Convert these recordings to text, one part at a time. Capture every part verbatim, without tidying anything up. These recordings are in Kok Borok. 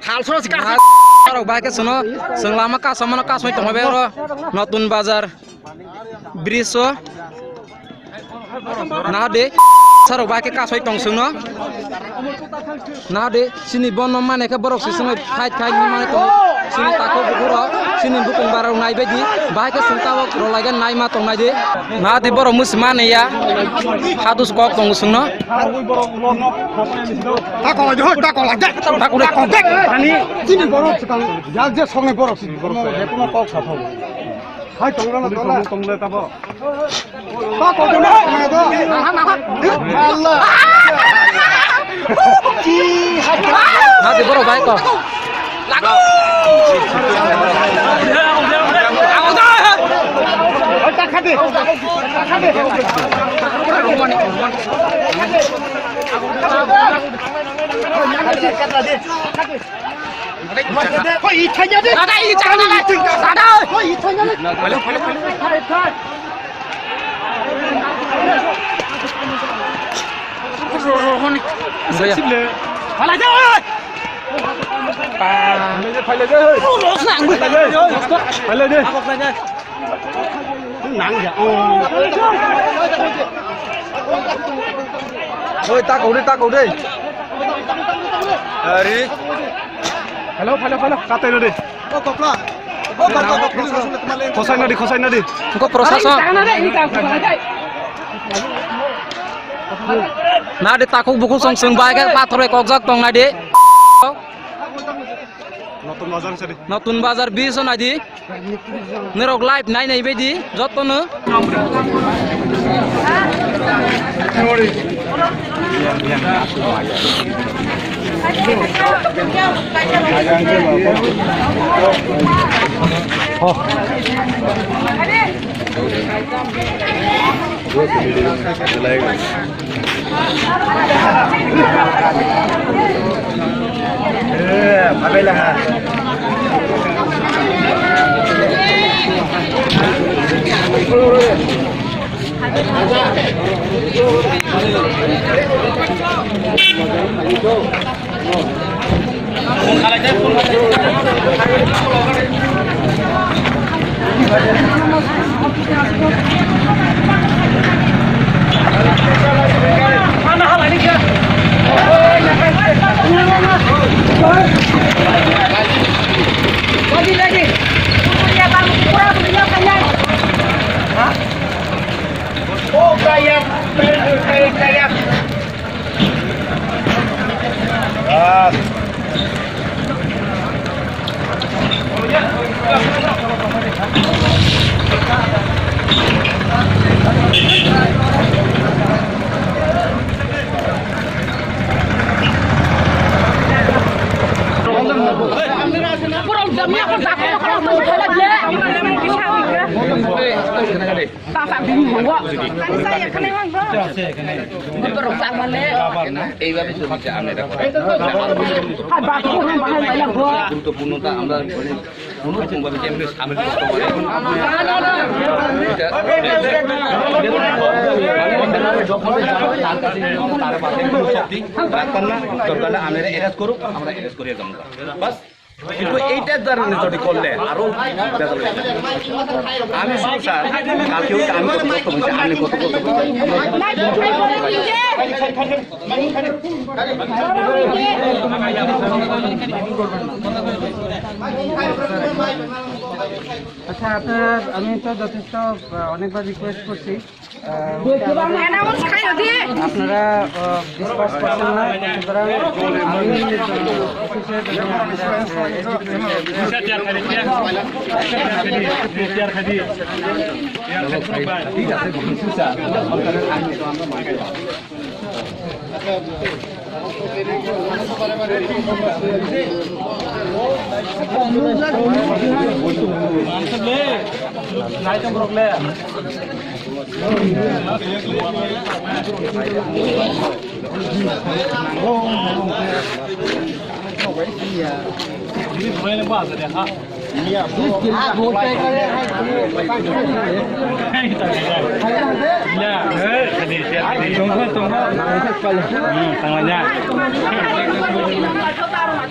Salsoro si kasa. Rok bai khe sono, chwng lama kasa mano, kasoi tongma bai oro Notun Bazar bridge o. Naha de, sarok bai khe kasoi tong chwngno. Naha de, chini bono mane khe borok se chwngno fight khai ni mane tongo. Chini takhuk bukhuk rok, chini bukung bara rok nai bai di. Bai khe chwng tabok rwlai khe nai ma tong nai di. Naha de borok musi mane ya. Hadus kok tongo chwngno. Tako lai de, tako lai de. Tako de. Tako de. Ani chini borok swkang, yak je sokni borok chini borok. Jekono kok sathok. Hai tongrana tongle tabo. Mati borok bai ko. Dada, i chana le. Dada. Phalai de. Nang ya. Oi, tako de, tako de. Ari. Hello, hello, hello. Katai de. O kopla. O kopla, kopla. Khosai nadi, khosai nadi. Engko prosason. Nadi takhuk bukhuk song song bai khe pathor bai kokjak tong nadi. Notun bazar sadi. Notun bazar biso nadi. Norok live nai nai baidi jotono. এইভাবে চলছে আমরা। গুরুত্বপূর্ণতা আমরা মানে কোনো রকমভাবে কেন্দ্রে সামিল করতে পারি। এটা যখন তার পাশে কোনো শক্তি রাখতাম না, দরকার হলে আমরা অ্যারেস্ট করুক, আমরা অ্যারেস্ট করিয়া যাবো। বাস। কিন্তু এইটা দ্বারা যদি করলে আরো বেজাল হয়ে যাবে। আমি শুধু স্যার, কালকে হচ্ছে আমি কত কষ্ট হয়েছে, আমি কত কষ্ট হয়েছে। আচ্ছা, আপনারা, আমি তো যথেষ্ট, আহ, অনেকবার রিকোয়েস্ট করছি। আহ, আপনারা, আহ, ডিসপার্স করছেন না, সুতরাং আমি অফিসে,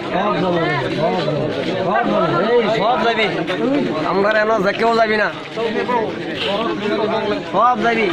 আহ, সব যাবি। আমরা এনো যে কেউ যাবি না। সব যাবি।